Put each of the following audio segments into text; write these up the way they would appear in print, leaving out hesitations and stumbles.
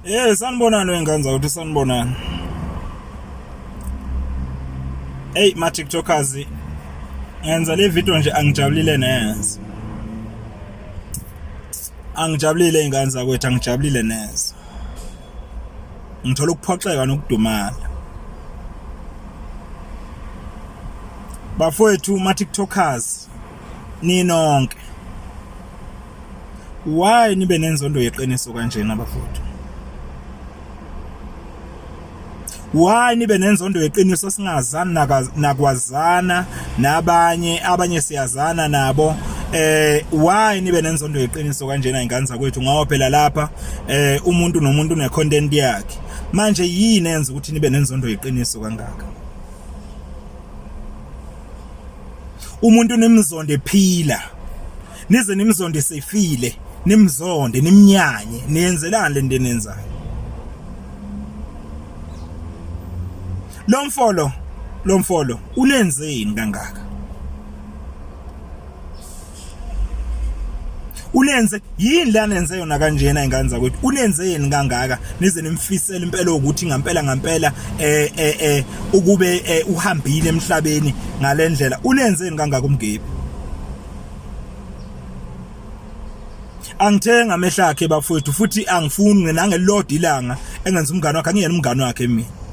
Eh sanibonani wengane zakuthi sanibonani. Hey ma TikTokers ngenza le video nje angijabulile neze. Angijabulile ingane zakwethu angijabulile neze. Ngithola ukuphoxeka nokudumala. Bafowethu ma TikTokers ninonke Why nibe nenzondo yeqiniso kanjena bafowethu? Why nibe nenzondo yeqiniso singazani nakwazana nabanye abanye siyazana nabo eh why nibe nenzondo yeqiniso kanjena ingane zakwethu ngoba phela lapha eh umuntu nomuntu une content yakhe manje yini enza ukuthi nibe nenzondo yeqiniso kangaka umuntu nimzonde phila nize nimzonde sefile nimzonde nimnyanye niyenzelani lento enenzayo lo mfolo lo mfolo unenzeni kangaka unenze yini la nenze yona kanjena ingane zakwethu unenzeni kangaka nize nimfisele impela ukuthi ngampela ngampela eh eh eh ukube eh, uhambile emhlabeni ngalendlela unenzeni kangaka umgebi angithenga amehlo akhe bafowethu futhi angifuni nangelilodwa ilanga engenza umngane wakhe angiyena umngane wakhe mina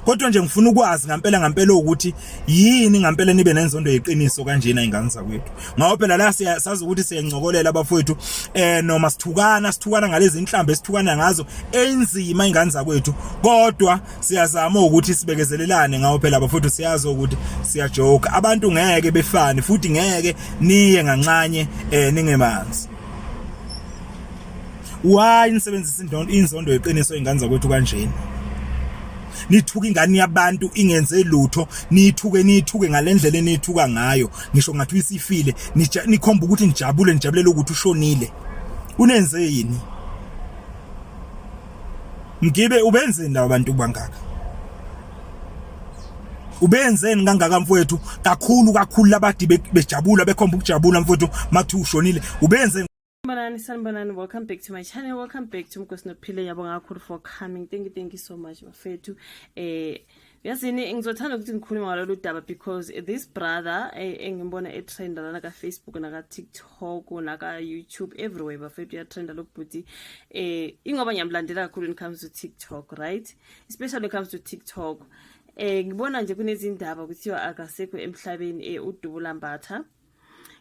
kodwa nje ngifuna ukwazi ngampela ngampela ukuthi yini ngampela nibe nenzondo yeqiniso kanjena ingane zakwethu ngoba phela la siyasazi ukuthi siyancokolela abafowethu eh noma sithukana sithukana ngalezi inhlambe esithukana ngazo enzima ingane zakwethu kodwa siyazama ukuthi sibekezelelane ngawo phela abafowethu siyazi ukuthi siyajoke abantu ngeke befane futhi ngeke niye nganxanye eh ningemanzi why nisebenzisa indondo inzondo yeqiniso ingane zakwethu kanjena nithuka ingane yabantu ingenze lutho nithuke nithuke ngalendlela enithuka ngayo ngisho ngathi uyisifile nikhomba ukuthi nijabule nijabulela ukuthi ushonile unenze yini Mgibe ubenzeni laba bantu bangaka ubenzeni kangaka mfowethu kakhulu kakhulu labadi bejabula bekhomba ukujabula mfowethu makuthiwa ushonile ubenzeni Sanibonani, sanibonani. Welcome back to my channel. Welcome back to Mkosi Nophile. Ngiyabonga kakhulu for coming. Thank you, thank you so much bafethu. Eh yazini ngizothanda ukuthi ngikhulume ngalolu daba because this brother eh, engimbona etrenda lana ka Facebook naka TikTok naka YouTube everywhere bafethu uyatrenda lo bhuti eh ingoba ngiyamlandela kakhulu when it comes to TikTok right especially when it comes to TikTok eh ngibona nje kunezindaba kuthiwa akasekho emhlabeni eh uDubula Mbatha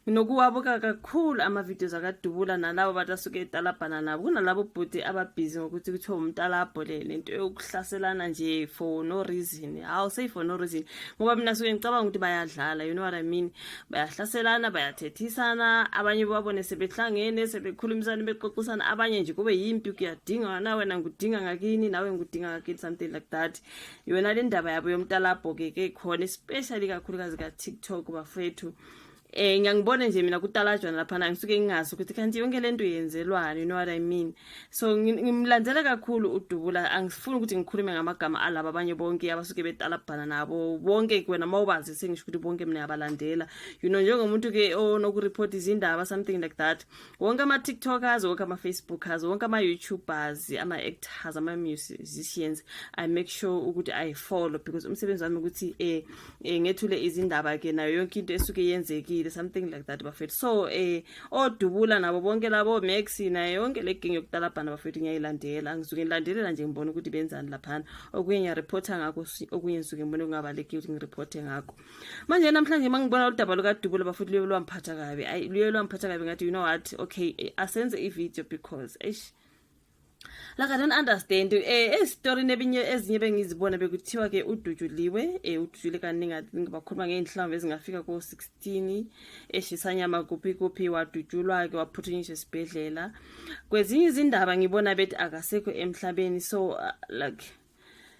Nginokuwabuka kakhulu ama-videos akadubula nalabo bantu asuke etalabhana nabo. Kunalabo bhuti ababhizi ngokuthi kuthiwa umtalabho le lento yokuhlaselana nje for no reason. Hawu say for no reason. Ngoba mina suke ngicabanga ukuthi bayadlala, you know what I mean? Bayahlaselana, bayathethisana, abanye babone sebehlangene, sebekhulumisana, bexoxisana, abanye nje kube yimpi kuyadinga na wena ngikudinga ngakini, nawe ngikudinga ngakini something like that. Yona le ndaba yabo yomtalabho ke ke khona especially kakhulukazi ka TikTok bafethu. Eh ngiyangibona nje mina kutalajwana lapha na ngisuke ngingazi ukuthi kanti yonke lento yenzelwani you know what I mean so ngimlandela kakhulu udubula angifuni ukuthi ngikhulume ngamagama alaba abanye bonke abasuke betalabhana nabo bonke wena mawubazi sengisho ukuthi bonke mina yabalandela you know njengomuntu ke onokureport izindaba something like that wonke ama-tiktokers wonke ama-facebookers wonke ama-youtubers ama-actors ama-musicians i make sure ukuthi i follow because umsebenzi wami ukuthi eh, eh ngethule izindaba ke nayo yonke into esuke yenzekile something like that bafethu so eh odubula nabo bonke labo max nayo yonke le gang yokutalabhana bafethu ngiyayilandela ngisuke ngilandelela nje ngibona ukuthi benzani laphana okunye ngiyareporta ngakho okunye ngisuke ngibone kungabalekile ukuthi ngireporte ngakho manje namhlanje mangibona udaba lukaDubula bafethu luye lwamphatha kabi ayi luye lwamphatha kabi ngathi you know what okay eh, asenze i-video because eish like I don't understand eh ezistorini ebinye ezinye bengizibona bekuthiwa ke udutshuliwe eh udutshule kaningi bakhuluma ngeenhlamvu ezingafika ko 16 eshisanyama kuphi kuphi wadutshulwa ke waphuthunyiswa esibhedlela kwezinye izindaba ngibona bethi akasekho emhlabeni so uh, like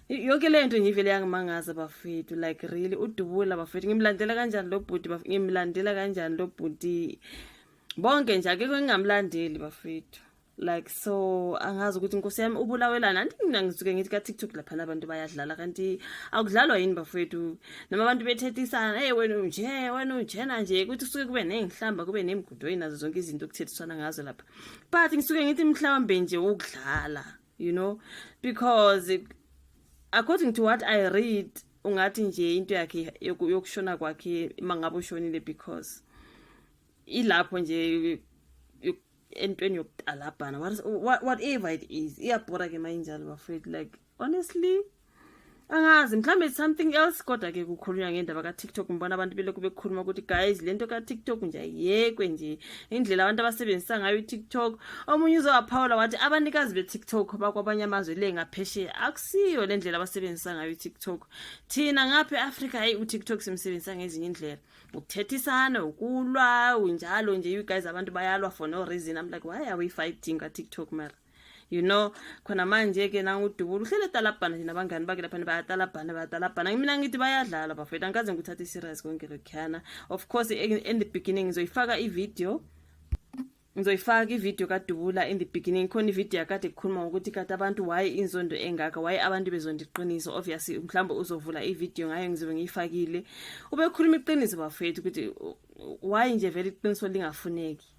yonke le nto ngivele yangimangaza bafethu like really udubula bafethu ngimlandela kanjani lo bhuti ngimlandela kanjani lo bhuti bonke nje akekho engingamlandeli bafethu like so angazi ukuthi inkosi yami ubulawelana anti mina ngisuke ngithi ka-tiktok laphana abantu bayadlala kanti akudlalwa yini bafethu noma abantu bethethisana hey wena unje wena unjena nje ukuthi kusuke kube ney'nhlamba kube nemigudoyi nazo zonke izinto okuthethiswana ngazo lapha but ngisuke ngithi mhlawumbe nje ukudlala Because according to what I read, ungathi nje into yakhe yokushona kwakhe, mangabe ushonile, because ilapho nje entweni yokutalabhana, whatever it is. Iyabhora ke mayinjalo bafethu. Like, honestly, angazi, mhlawumbe it's something else, kodwa ke kukhulunywa ngendaba ka-TikTok. Ngibona abantu belokhu bekhuluma ukuthi, guys, lento ka-TikTok nje ayiyekwe nje, indlela abantu abasebenzisa ngayo i-TikTok. Omunye uzowaphawula wathi abanikazi be-TikTok bakwabanye amazwe le ngaphesheya akusiyo le ndlela abasebenzisa ngayo i-TikTok. Thina ngapha e-Afrika, hayi, u-TikTok simsebenzisa ngezinye indlela, ukuthethisana, ukulwa, unjalo nje. You guys, abantu bayalwa for no reason. I'm like, why are we fighting ka-TikTok mara? Khona manje ke nangudubula uhlele etalabhana nje nabangani bakhe lapha, bayatalabhana, bayatalabhana. Mina ngithi bayadlala bafethu, angikaze ngikuthathe serious konke lokhuyana. Of course, in the beginning ngizoyifaka ivideo kaDubula. In the beginning khona ivideo yakade kukhuluma ngokuthi kade abantu, why inzondo engaka, why abantu bezonda iqiniso. Obviously mhlawumbe uzovula ivideo ngayo, ngizobe ngiyifakile. Ubekhuluma iqiniso bafethu ukuthi why nje vele iqiniso lingafuneki.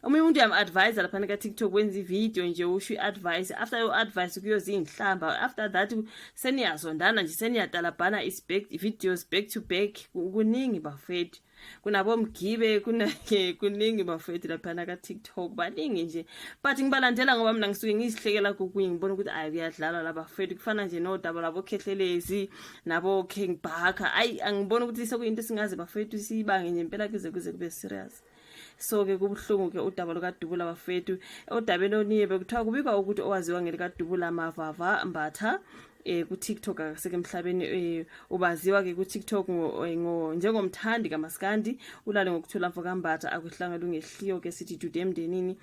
Omunye umuntu uyam-advise laphana ka-TikTok, wenza ividiyo nje, usho i-advice, after your advice kuyoza iy'nhlamba. After that seniyazondana nje, seniyatalabhana, is back videos back to back. Kuningi bafethu, kunabomgibe, kuningi bafethu laphana ka-TikTok, baningi nje, but ngibalandela ngoba mina ngisuke ngizihlekela kokunye, ngibona ukuthi ayi, kuyadlalwa la bafethu. Kufana nje nodaba labo Khehlelezi nabo King Bhaka. Ayi, angiboni ukuthi sekuyinto esingaze bafethu siyibange nje impela kuze kube serious. So ke kubuhlungu ke udaba lukaDubula bafethu. Odabeni oniye bekuthiwa kubikwa ukuthi owaziwa ngelikaDubula Mavava Mbatha ku TikTok akaseke emhlabeni. Ubaziwa ke ku TikTok njengomthandi kaMaskandi. Ulale ngokuthula mfo kaMbatha, akuhlanga lungehliyo ke, sithi dude emndenini.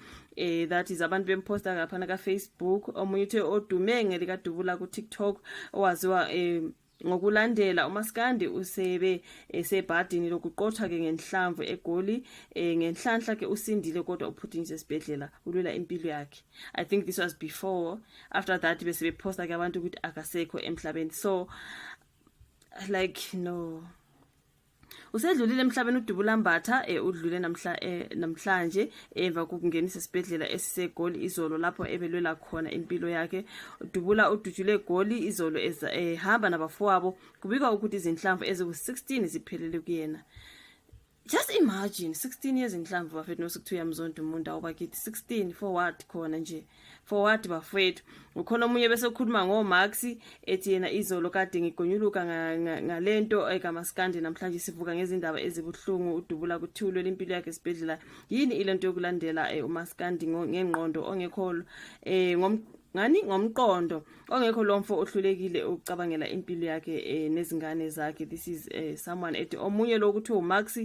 That is abantu bemposta ngapha ka Facebook. Omunye uthe odume ngelikaDubula ku TikTok, owaziwa ngokulandela uMaskandi, usebe esebhadini lokuqothwa ke ngenhlamvu eGoli. Ngenhlanhla ke usindile, kodwa uphuthunyiswe esibhedlela, ulwela impilo yakhe. I think this was before. After that bese beposta ke abantu ukuthi akasekho emhlabeni. So like, no, usedlulile emhlabeni uDubula Mbatha. Udlule namhla namhlanje emva kokungenisa esibhedlela esiseGoli izolo, lapho ebelwela khona impilo yakhe. Udubula udutshule eGoli izolo ehamba nabafowabo. Kubikwa ukuthi izinhlamvu eziku-16 ziphelele kuyena. Just imagine, 16 years inhlamvu bafethu, nosekuthiwa uyamzonda umuntu. Awubakithi, 16 for what? Khona nje for what bafethu? Ukhona omunye bese ukhuluma ngoMax, ethi yena izolo kade ngigonyuluka ngalento ekaMaskandi, namhlanje sivuka ngezindaba ezibuhlungu. Udubula kuthulwe impilo yakhe esibhedlela. Yini ilento yokulandela uMaskandi ngengqondo ongekho ngani ngomqondo ongekho? Lo mfo ohlulekile ukucabangela impilo yakhe nezingane zakhe. This is someone ethi omunye lokuthi uMax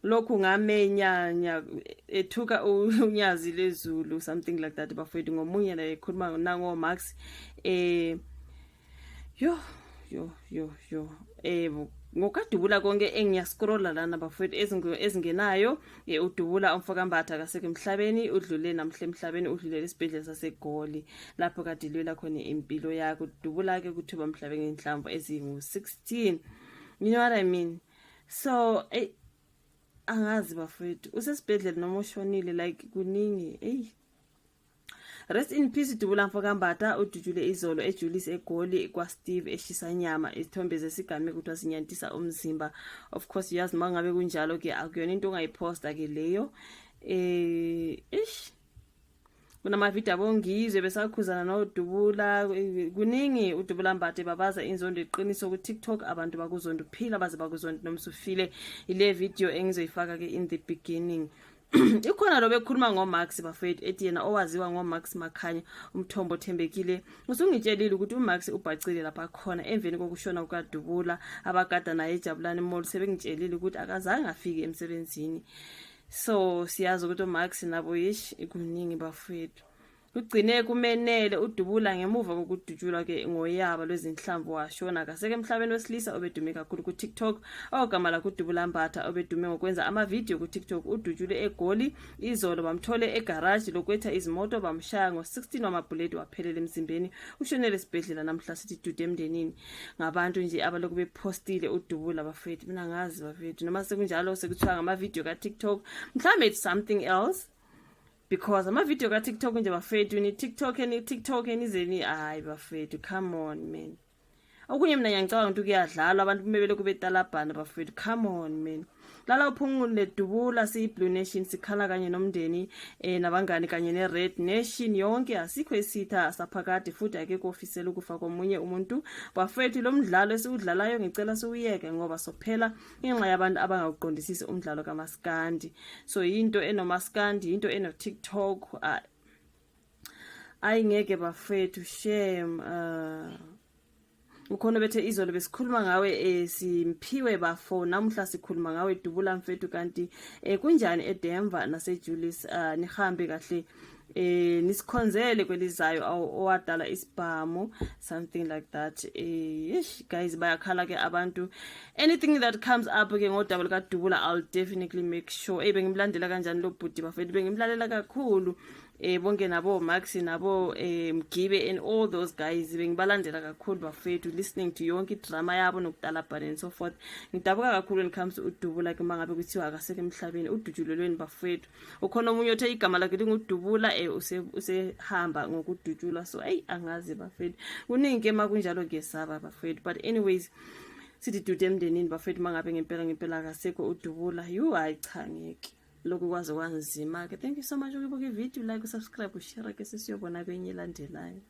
lokhu ngamenyanya ethuka unyazi lezulu, something like that bafethu. Ngomunye la ekhuluma nango Max. Yo yo yo yo, ngokadubula konke engiyascrolla lana bafethu ezingenayo. Udubula umfokaMbatha akaseke emhlabeni, udlule namhla emhlabeni, udlulele esibhedlela saseGoli lapho kade ilwela khona impilo yakhe. Udubula ke kuthiwa emhlabeni ngenhlamvu ezingu-16, you know what I mean? So angazi bafethu, usesibhedlela noma ushonile? Like, kuningi, eyi. Rest in peace Dubula mfokaMbatha, udutshule izolo eJulius eGoli kwaSteve eshisanyama. Izithombe zesigameko kuthiwa sinyantisa umzimba. Of course, uyazi uma ngabe kunjalo ke akuyona into ongayiposta ke leyo. Ish, kunamavidiyo abongizwe besakhuzana noDubula. Kuningi. UDubula Mbatha babaza inzondo iqiniso ku-TikTok, abantu bakuzonda uphila, baze bakuzonda noma usufile. Ile video engizoyifaka ke in the beginning. Ikhona lo bekhuluma ngoMax bafethu, ethi yena owaziwa ngoMax Makhanya. Umthombo othembekile usungitshelile ukuthi uMax ubhacile lapha khona emveni kokushona kukaDubula. Abagada naye eJabulani Mall sebengitshelile ukuthi akazange afike emsebenzini. So siyazi ukuthi uMax nabo, yish, kuningi bafethu. Kugcine kumenele uDubula ngemuva kokudutshulwa ke ngoyaba lwezinhlamvu washona. Akaseke emhlabeni wesilisa obedume kakhulu ku-TikTok, ogama lakhe uDubula Mbatha, obedume ngokwenza amavidiyo ku-TikTok, udutshulwe eGoli izolo. Bamthole egaraji lokwetha izimoto, bamshaya ngo-16 wamabhuleti, waphelela emzimbeni. Ushonele esibhedlela namhla. Sithi dude emndenini. Ngabantu nje abalokhu bephostile uDubula bafethu. Mina ngazi bafethu noma sekunjalo, sekuthiwa ngamavidiyo ka-TikTok, mhlawumbe it's something else. Because ama-video ka-TikTok nje bafethu, ni-TikTok, ni-TikTok nizeni. Hayi bafethu, come on man. Okunye mina ngiyangicabanga ukuthi kuyadlalwa, abantu kumele kube talabhana bafethu. Come on man. Lala uphungule Dubula, siyi-Blue Nation sikhala kanye nomndeni nabangani kanye ne-Red Nation yonke. Asikho isitha saphakade futhi akekho ofisela ukufa komunye umuntu bafethu. Lo mdlalo esiwudlalayo ngicela siwuyeke ngoba sophela ngenxa yabantu abangawuqondisisi umdlalo kamaskandi. So yinto enomaskandi, yinto eno-TikTok. Ayi ngeke bafethu, shame. Ukhona bethe izolo besikhuluma ngawe simphiwe bafo, namuhla sikhuluma ngawe Dubula mfethu. Kanti kunjani eDenver naseJulius? Nihambe kahle, nisikhonzele kwelizayo owadala isibhamu, something like that. Ish guys, bayakhala ke abantu. Anything that comes up ke ngodaba lika Dubula, I'll definitely make sure. Bengimlandela kanjani lo bhuti bafethu, bengimlalela kakhulu bonke nabo Max nabo Mgibe and all those guys, bengibalandela kakhulu bafethu, listening to yonke idrama yabo nokutalabhana and so forth. Ngidabuka kakhulu when it comes to uDubula ke mangabe kuthiwa akasekho emhlabeni, udutshulelweni bafethu. Ukhona omunye othe igama lakhe linguDubula, usehamba ngokudutshulwa. So ayi, angazi bafethu, kuningi ke makunjalo, kuyesaba bafethu. But anyways, sithi dude emndenini bafethu mangabe ngempela ngempela akasekho uDubula. Yu, hayi cha, ngeke lokhu kwaze kwanzima ke. Thank you so much ukubuka ivideo, like, usubscribe, ushare ke. Sesiyobona kwenye elandelayo.